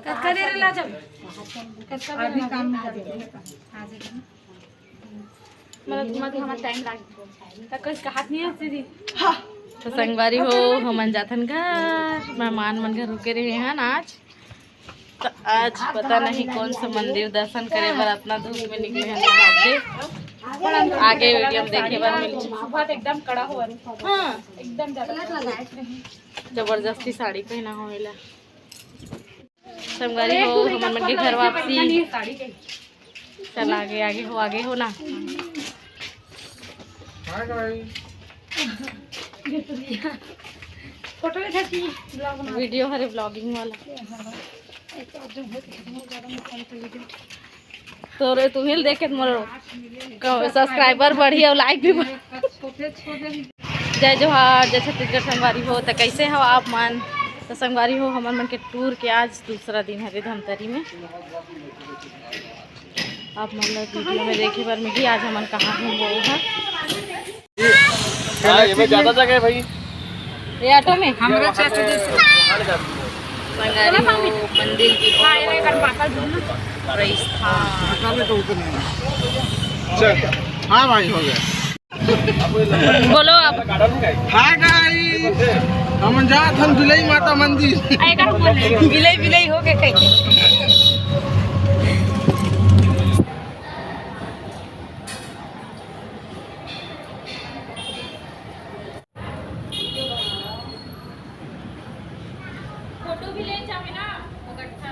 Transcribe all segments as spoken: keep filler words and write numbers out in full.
कतका देर ला जब? कतका देर अभी ला काम में जब? जाबे? हाँ, जी। मतलब, तुम्हारा, हमारा टाइम लाग गया। तब कल कहात नहीं है, दीदी? हाँ। तो संगवारी हो, हमन जाथन घर, मेहमान मन घर रुके रहे हैं आज। तो आज पता नहीं कौन सा मंदिर दर्शन करे बर अतना धूप में निकले हैं बाप रे। आगे वीडियो में देखे बर मिल। सुबह तो एकदम कड़ा हुआ। हाँ। एकदम ज्यादा। जबरदस्ती साड़ी पहना होएला। संगवारी हो, हमन मन के घर वापसी। चल आगे, आगे हो, आगे हो ना। फोटो ले खाती, vlog बना। वीडियो हरे vlogging वाला। तोरे तुम्हें देखे तो मोर subscriber बढ़ी और like भी बढ़ी। जय जोहार, जय छत्तीसगढ़ संगवारी हो। तो कैसे हो आप मन? तो संगवारी हो, हमन मन के टूर के आज दूसरा दिन हरे धमतरी में। आप मन ला वीडियो में देखे बर मिली, आज हमन कहाँ घूमबो ओहा। हाँ, ये में ज्यादा जगह है भाई। ये ऑटो में? हमरा चाचू जी से। संगवारी हो, मंदिर की हाँ, ये लेकर बाकल दूँ ना। रईस था। चल, हाँ भाई, हो गया। बोलो आप। हाय गाइस, हम जात हन बिलई माता मंदिर। बिलई बिलई हो के कहीं। फोटो भी ले जावे ना, गट्ठा।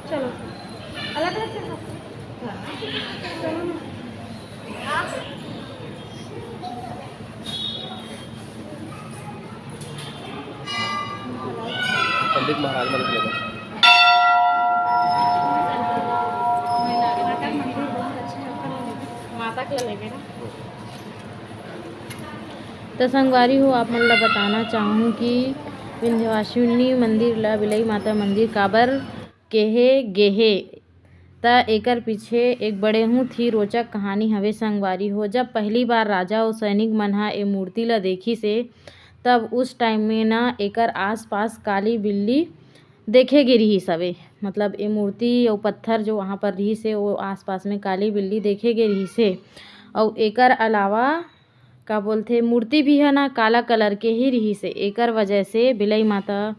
चलो, अलग अलग चलो। पंडित महाराज मन के। माता के लेके ना। तो संगवारी हो, आप मन ला बताना चाहूँ कि विंध्यवासिनी मंदिर ला बिलई माता मंदिर काबर केहे गेहे, त एकर पीछे एक बड़े हूँ थी रोचक कहानी हवे संगवारी हो। जब पहली बार राजा अउ सैनिक मन ह ए मूर्ति ला देखिस हे, तब उस टाइम में ना एकर आसपास काली बिल्ली देखे गे रिहिस हवे। मतलब ए मूर्ति अउ पत्थर जो वहाँ पर रिहिस हे, वो आसपास में काली बिल्ली देखे गे रिहिस हे। अउ एकर अलावा का बोलथे, मूर्ति भी ह ना काला कलर के ही रिहिस हे। एकर वजह से बिलई माता,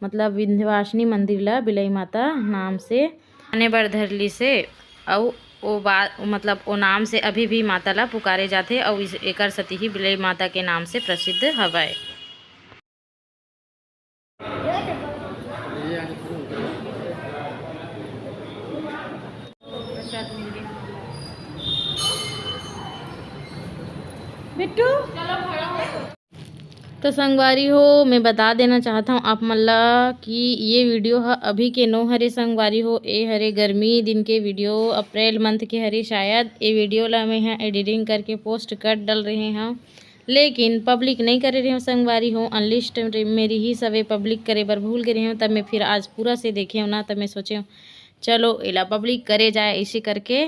मतलब विंध्यवासिनी मंदिर ला बिलई माता नाम से जाने बर धर लिस हे। अउ ओ बा-, मतलब ओ नाम से अभी भी माता ला पुकारे जाथे अउ इस, एकर सती ही बिलई माता के नाम से प्रसिद्ध हवय। बिट्टू। तो संगवारी हो, मैं बता देना चाहत हूँ आप मन ला कि ये वीडियो ह अभी के नो हरे संगवारी हो, ए हरे गर्मी दिन के वीडियो, अप्रैल मंथ के हरे शायद। ए वीडियो ला मैं ह एडिटिंग करके पोस्ट कर डल रहे हूँ, लेकिन पब्लिक नहीं करे रहे हूँ संगवारी हो, अनलिस्ट में रिहिस हवे, पब्लिक करे बर भूल गे रहे हूँ। तब मैं फिर आज पूरा से देखे हूँ ना, तब मैं सोचे हूँ चलो एला पब्लिक करे जाए, इसे करके।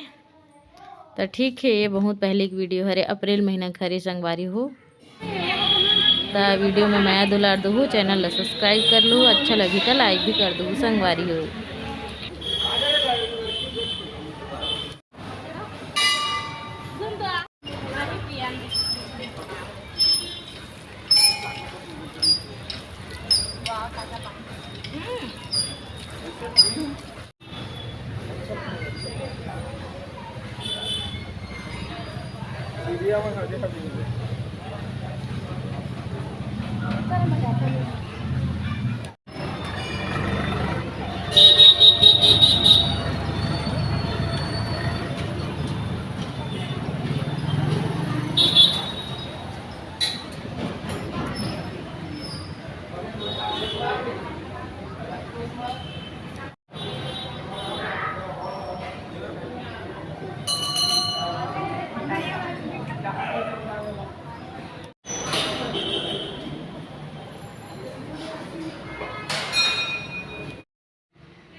तो ठीक है, ये बहुत पहले की वीडियो हरे, अप्रैल महीना के हरे संगवारी हो। त video में मया दुलार दुहू, channel ला subscribe कर लू, अच्छा लगी त like भी कर दू संगवारी हो।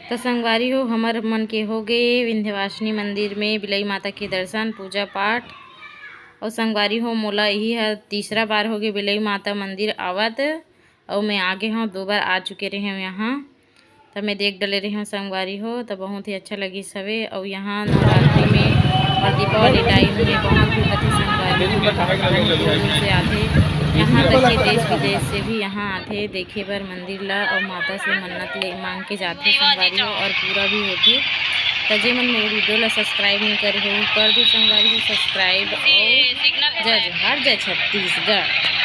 त संगवारी हो, हमर मन के हो गए विंध्यवासिनी मंदिर में बिलई माता के दर्शन, पूजा पाठ। और संगवारी हो, मोला यही ह तीसरा बार हो गए बिलई माता मंदिर आवत, और मैं आगे हूँ, दो बार आ चुके रहे हूँ यहाँ। त मैं देख डले रहे हूँ संगवारी हो, त बहुत ही अच्छा लगिस हवे। और यहाँ नवरात्रि में और दीपावली time में बहुत भी होथे संगवारी हो, बहुत से आथे। यहाँ तक कि देश विदेश से भी यहाँ आथे देखे बर मंदिर ला, और माता से मन्नत ले मांग के जाथे संगवारी हो, और पूरा भी होथे। त जे मन मोर video ला subscribe नहीं करे हो, कर दो संगवारी हो subscribe। और जय जोहार, जय छत्तीसगढ़।